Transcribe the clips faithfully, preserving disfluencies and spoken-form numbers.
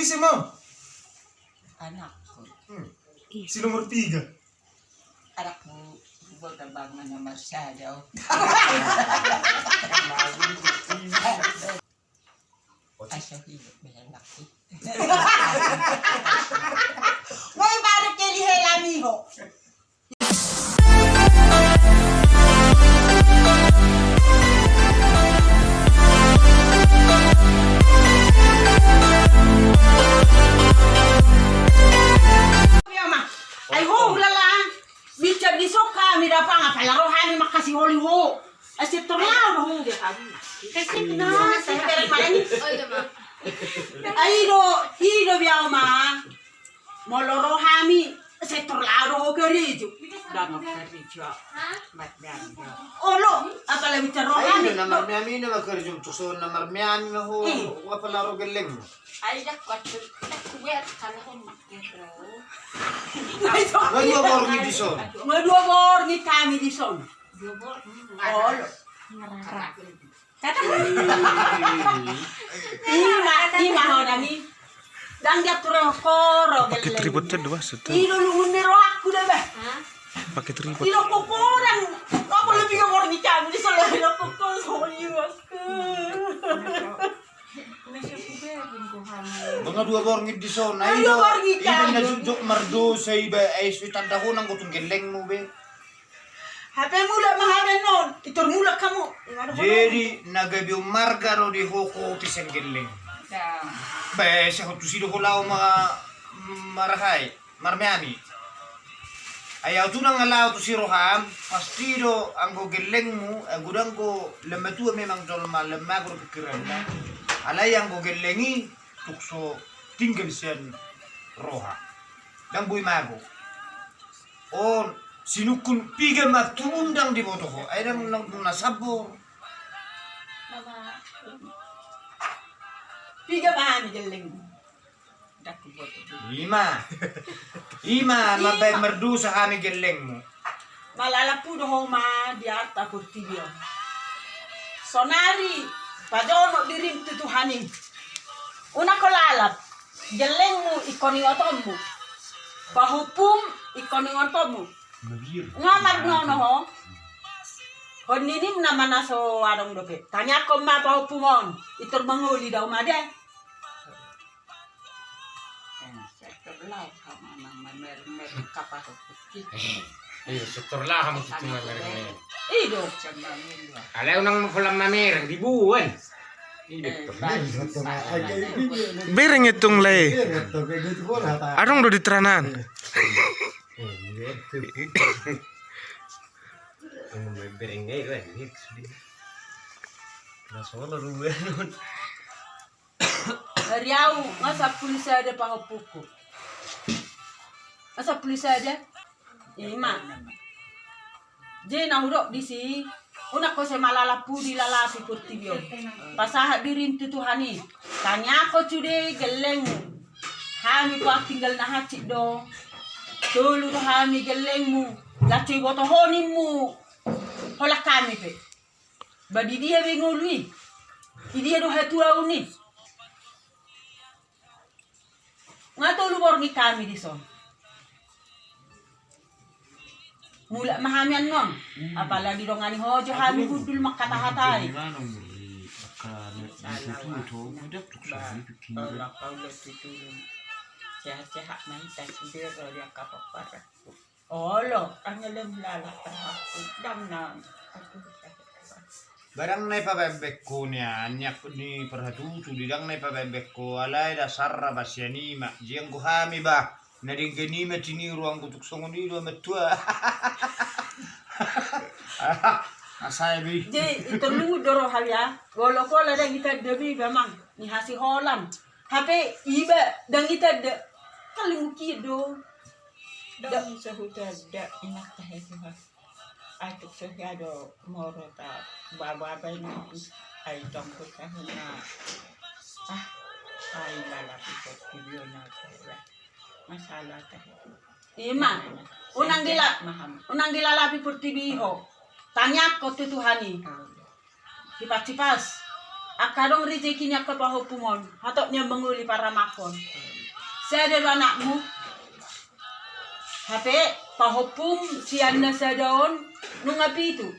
Ise ma? Anakku. Hmm. Si nomor tiga. Anakku, buat abang nomor sada. Asa hidup dengan anakku. Woi, baru jadi helami ho. Ai ho, ulala. Bicara di soka, mi dapang, apala rohani makasih holi ho. Asa tor lao do ho. Kasih na, saya beri mana ni? Oh, iya, Ma. Ai do, i do biau ma. Molo ro hami, setor lao do ho karejo. Dang karejo. Olo, apalagi caro hami. Ayo na marmeami na ma karejo, tuson na marmeami ma ho. Apala ro gelleng. Ai dak kuat, dak kuat kalau ho makero. Nunga dua borngin dison. Nunga dua borngin hami dison. Dua borngin. Olo. Ima, ima ho dang i. Dang diatur ho ro gelleng. Pakai tripod tadi, Bas. I do lungun ni rohangku da, bah. Pakai tripod. I do kokoran. Apa lebih ke borngin hami dison, i do kokor so i, Bas. Nunga dua borngin dison. Ai do, i do na jujur mardosa iba, ai so tanda ho nang gotong gellengmu be. Hape mulak ma hami annon, i tor mulak hamu. Jadi na gabe ummarga do di ho, ho pe sian gelleng. Be, sai ho tusi do ho lao ma, marahai, marmeami. Ai au tu nang lao tusi roham, pasti do anggo gellengmu, anggo dang go lam matua memang jolma, lam mago do pikiranna. Alai anggo gelleng i, tung so tinggal sian roha. Dang boi mago. On, sinungkun piga ma tubu dang diboto ho. Ai dang na, na sambor. Piga ma hami gelleng. Ima. Ima, mambaen mardosa hami gellengmu. Malalap hu do ho ma di arta portibi on. Sonari pajonok dirim tu Tuhan i. Unang ho lalap, gellengmu ingkon ingotonmu. Pahompum ingkon ingotonmu. Nga marnono ho. Ho ninna ma na so adong dope. Tangiangkon ma pahompum on. I tor mangoli do au ma de. Iya, setor lah kamu tutu mamereng. Ido. Alai unang pola mamereng dibuan. Bereng itung lai. Adong do di teranan. Bereng. Ari au nga sampulu sada pahompungku. Nga sampulu sada. Ima. Jadi na hudok disi, unang ho sai malalap hu dilalapi portibi on. Pasahat dirim tu Tuhan i. Tangiangkon sude gellengmu. Hami pe tinggal na hansit do. Solu do hami gellengmu. Laho iboto ho nimmu. Holan hami pe. Ba di dia be ngolu i? Di dia do hatuaon i? Nga tolu borngin hami dison. Mulak ma hami annon. Apala didongani ho jo hami hundul mangkatahatai. Sehat-sehat ma hita sude ro di angka pomparan. Olo. Anggo lam lalap rohangku, dang na. Ba dang na ipabaen-baen ho nian, nian ni parhatutu di dang na ipabaen-baen ho, alai dasarna ba sian i ma, jadi anggo hami ba, na denggan i ma tiniru anggo tung songon i do matua. Asa i be. Jadi, i tor lungun do roha ya, molo pola dang itanda be iba amang, ni hasiholan. Hape iba dang itanda, kalingki do. Dang so hutanda, inanta he Tuhan. Ai tung so hea do moro ta baba baen. Ai tong ko sahuna. Ah, ai lalapi portibi on na ta hea. Masalah ta hea. Ima. Unang dila, unang dilalapi portibi ho. Tangiangkon tu Tuhan i. Hipas-hipas. Angka adong rejeki ni angka pahompum on, hatop nian mangoli paramakkon. Sada do anakmu. Hape pahompum sian na sada on nunga pitu.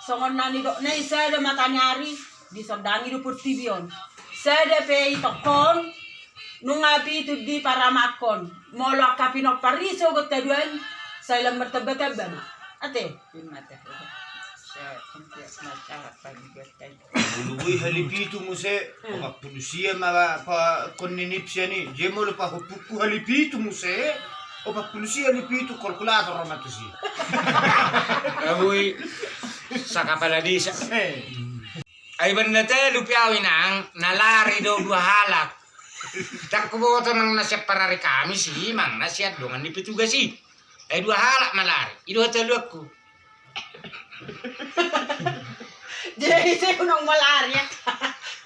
Songon na nidokna i, sada mataniari disondangi do portibi on. Sada pe i tongkon nunga pitu diparamakkon. Molo angka pinompar i sogot haduan, sai lam martamba-tamba ma. Ate. Molo boi hali pitu muse, opat pulu sia ma pahompungku sian i. Jadi molo pahompungku hali pitu muse, opat pulu sia hali pitu, kalkulator ma tusi. Abui, sakapala desa. Eh. Ai banda telu pe au inang, na lari do dua halak. Ndang huboto nang na sian parari kami si imang na sian dongan ni petugas i. Ai dua halak ma lari, i do hataluanku. Jadi sai unang malari ya.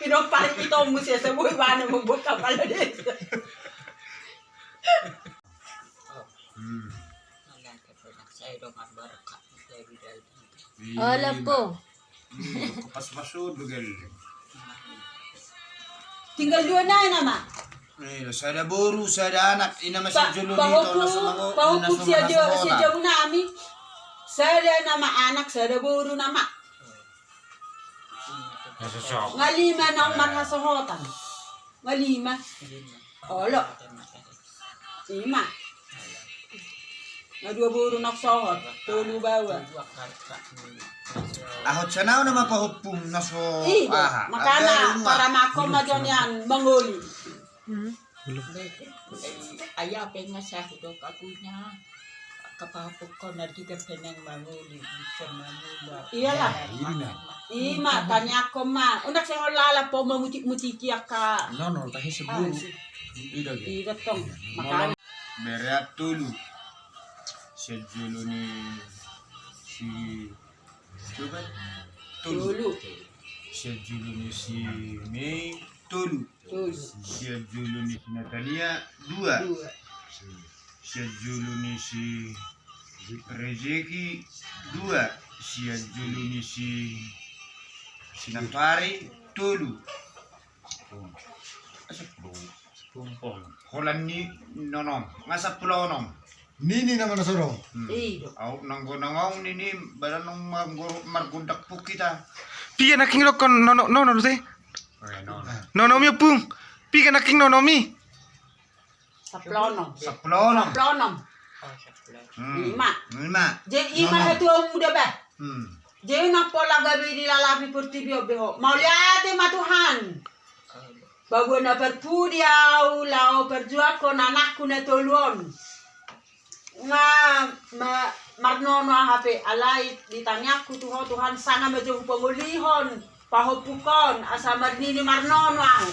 Pinompar i tomu sia sebui bana membuka pala desa. Hmm. Ala po. Pas masuk begal. Tinggal dua nai nama. Eh, sada boru, sada anak, ina masuk julu ni pahompung, pahompung sia jo, sia jo nami. Sada nama anak, sada boru nama. Nga lima naung marhasohotan. Nga lima. Olo. Ima. Nga dua boru naung sohot, tolu baoa. Ahot sanau nama pahompung na so. Ih, aha. Makana paramakkon ma jo nian mangoli. Ai ape nga sahu do kakunya. Kapahompungkon na di gabe nang mangoli bisa mangula. Iyalah. Ima tangiangkon ma. Unang sai holan ala po mamutik-mutiki angka. Nono tahe seburu. Ida tong. Makana. Bereat tolu. Sian julu ni si Coba. Tolu. Tolu. Sian julu ni si Mei tolu. Tolu. Sian julu ni si Natania dua. Dua. Sian julu ni si Rezeki dua. Sian julu ni si Sinantari tolu. Holan ni nonom, nga sampulu onom. Nini nama na soro. Hmm. Au nanggo nanggo nini badan nang margondak puk hita. Piga nangkin dokkon nono, nono do te? Eh, nono. Nonomi ompung. Piga nangkin nonomi? Sampulu onom. Sampulu onom. Sampulu onom. Hmm. Ima. Ima. Jadi ima hatuamu da bah. Hmm. Jadi nang pola gabe dilalapi portibi on be ho. Mauliate ma Tuhan. Bahwa na parpudi au laho parjuangkon anakku na tolu on. Nga ma, marnono aha pe alai di tangiangku tu ho Tuhan sanga ma jo hupangolihon pahompungkon asa marnini marnono au.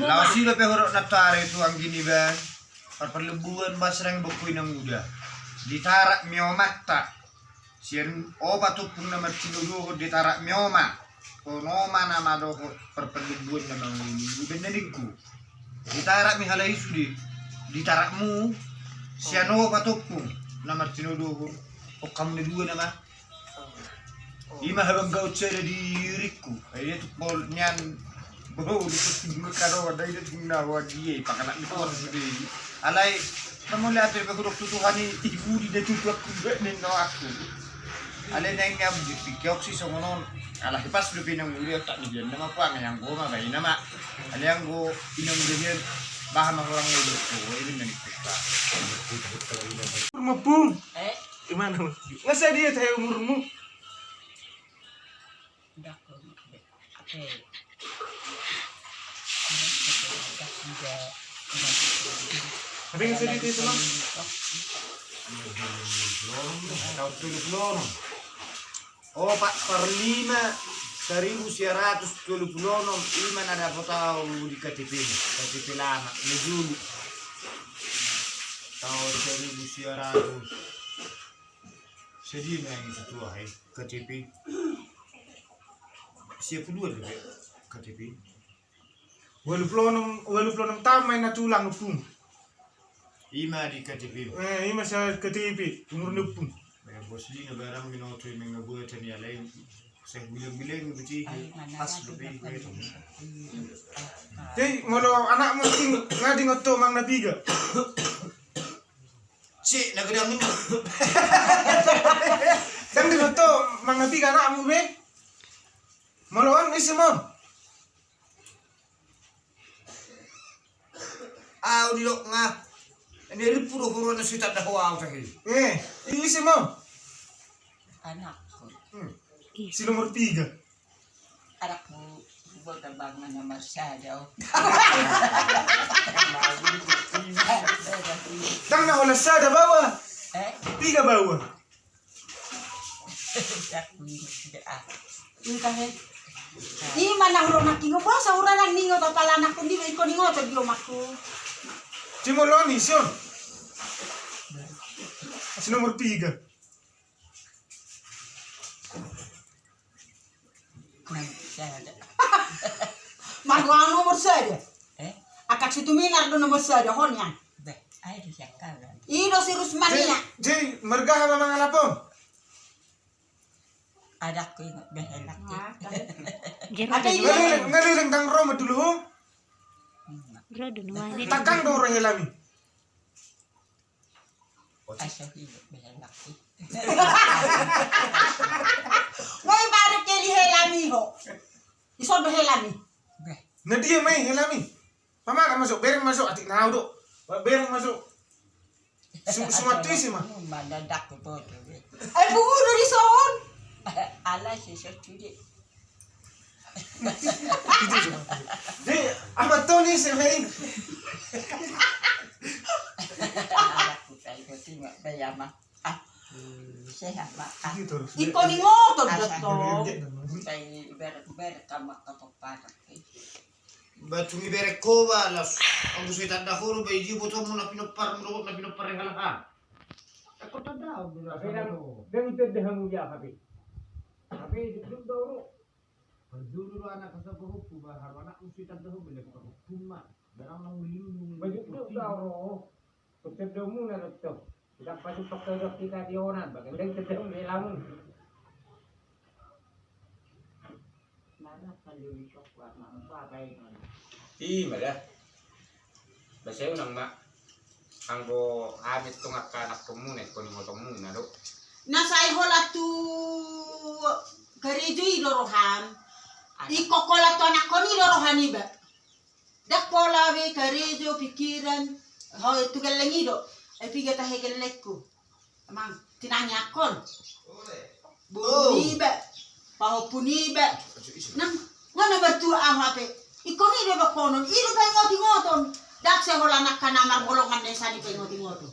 Laos i dope hudok nantoari tu anggi niba. Parparlembuan ba sirang bokku inang uda. Ditarak mi omanta. Sian opat ompung na martinodohon ditarak mi oma. Kono ma nama dohot parparlembuan na manguni udan na ningku. Ditarak mi halai sude. Ditarakmu sian opat ompung na martinodohon. Okkam na dua nama. Ima habanggaon sada di ringku. Ai dia tu pol nian. Bau di kusung kadoan dai dia tu nawa dia. Pakanak ni kawan sude. Alai na mauliate ma hudok tu Tuhan i, i budi da tutu aku buat nen no aku. Alai naeng ni abu di pingki oksi songon on. Alai pas dope inang uda otak ni dia nama puang yang goma bai nama. Alai yang go inang uda dia baha ma hurang uda tu ini nang ikut. Umurmu pung. Eh? Gimana? Nga sadia tahe umurmu? Tapi nggak sedih itu, Bang. Tahun tujuh puluh enam. Opat per lima, seribu sia ratus tolu pulu onom, ima na dapot au di K T P, K T P lama, na jolo. Tahun seribu sia ratus. Sedih main itu tua, hai, K T P. Sia puluhan dope K T P. Walu pulu onom, walu pulu onom taon ma inna tulang ompung. Ima di K T P. Eh, ima sia K T P, umur ni ompung. Eh, bos di na barang minoto i menga buat ni alai. Sai bilang-bilang gitu sih. Pas lebih gitu. Jadi molo anakmu ting ngading oto mang na piga. Si na gedang ini. Kan ding oto mang na piga anakmu be. Molo on isi mon. Au di lok nga. Ini ripu do huruan si tak dah wau tahi. Eh, isi mo. Anakku. Hmm. Si nomor tiga. Anakku. Buat abang mana marsada. Tang na hola sada bawa. Eh? Tiga bawa. Ima na hurang nangkingot, boasa hurang nangkingot apala anakku ndi, ingkon ingoton di omakku. Cimoloni sion. Si nomor tiga. Margoang nomor sada. Eh? Akak si Tuminar do nomor sada hon ya. Beh, ai di siakalan. I do si Rusmania. Jadi margaha ma mangalapon. Adakku ingot behelak. Ngaliling tang ro ma dulu ho. Takang do ro helami. Aso ingot behelak. Ngai baru keli helami ho. Ison do helami. Na dia mai helami. Pamana masuk, bereng masuk, atik nau do. Bereng masuk. Sumatu isi ma. Mandadak tu bodo. Ai buhu do di son. Ala si so cudi. Di amat toni si main. Ala ku sai ko tinga bayama. Ah. Sehat ma. Ingkon ingoton do tong. Sai ber ber kama kapoparak. Ba cumi berek ho ba las. Anggo sai tanda horo ba iji botomu na pinomparmu dohot na pinompar ni halahan. Ako tanda ho. Tapi nang dang tanda hamu dia hape. Hape duduk do ro. Parjolo do anak asa pahompu ba haru anakmu sai tanda ho ba lagi pahompu ma. Barang nang melindung. Ba duduk do ro. Kutip do muna do tong. Tidak pasti pakai dok kita di onan. Bagai dang tanda ho helamu. I ma da. Basa unang ma. Anggo hami tong angka anakkon muna ingkon ingotonmuna do. Na sai holan tu karejo i do roham. Ingkon holan tu anakkon i do roha niba. Ndang pola be karejo pikiran. Ho tu gelleng i do. Ai piga tahe gellengku. Amang, tinangiangkon. Boru niba, pahompu niba. Nang, nga na martua ahu hape. Ingkon i do dohonon, i do paingot-ingoton. Ndang sai holan angka na margolongan na i sani paingot-ingoton.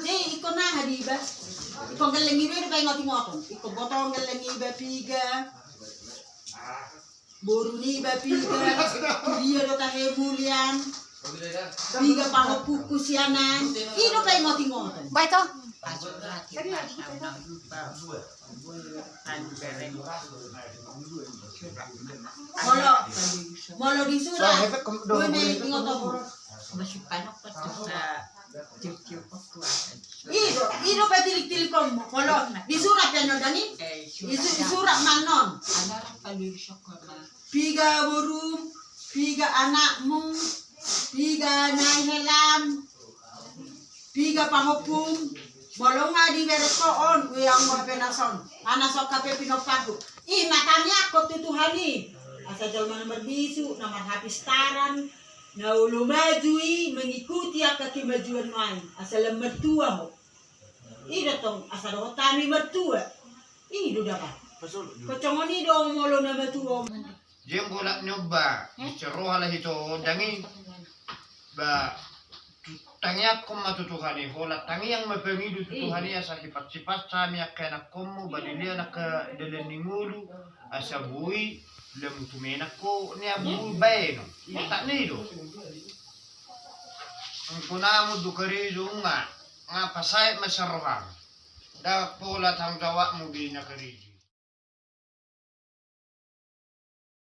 Jadi ingkon aha diba. Ingkon gelleng iba i do paingot-ingoton. Ingkon botong gelleng iba piga. Boru niba piga, tu dia do tahe mulian, piga pahompungku sianan, i do paingot-ingoton. Baik to. Molo, molo di surat, dua me ingoton. I do, i do patilik-tilikon. Molo di surat pe annon dang i. Di su-, di surat ma annon. Piga borum, piga anakmu, piga nai helam, piga pahompum. Molo nga dibereng ho on, ui anggo hape na son. Ana son hape pinomparhu. I ma tangiangkon tu Tuhan i. Asa jolma na marbisu, na marhapistaran. Na olo maju i mengikuti angka kemajuan nuaeng, asa lam martua ho. I do tong, asa dohot hami martua. I do daba. Songon i do molo na matua. Jeng bolak nyoba, bicara roha lah ito dang i. Ba, tangiangkon ma tu Tuhan i, holan tangiang ma pangido tu Tuhan i, asa hipas-hipas hami angka anakkonmu, ba dilehon angka dalan ni ngolu. Asa boi lam tu menak ho ni abu baeno. Otak ni do. Anggo na munduk karejo nga, nga pasaet ma saroham. Ndang pola tanggung jawabmu be na karejo.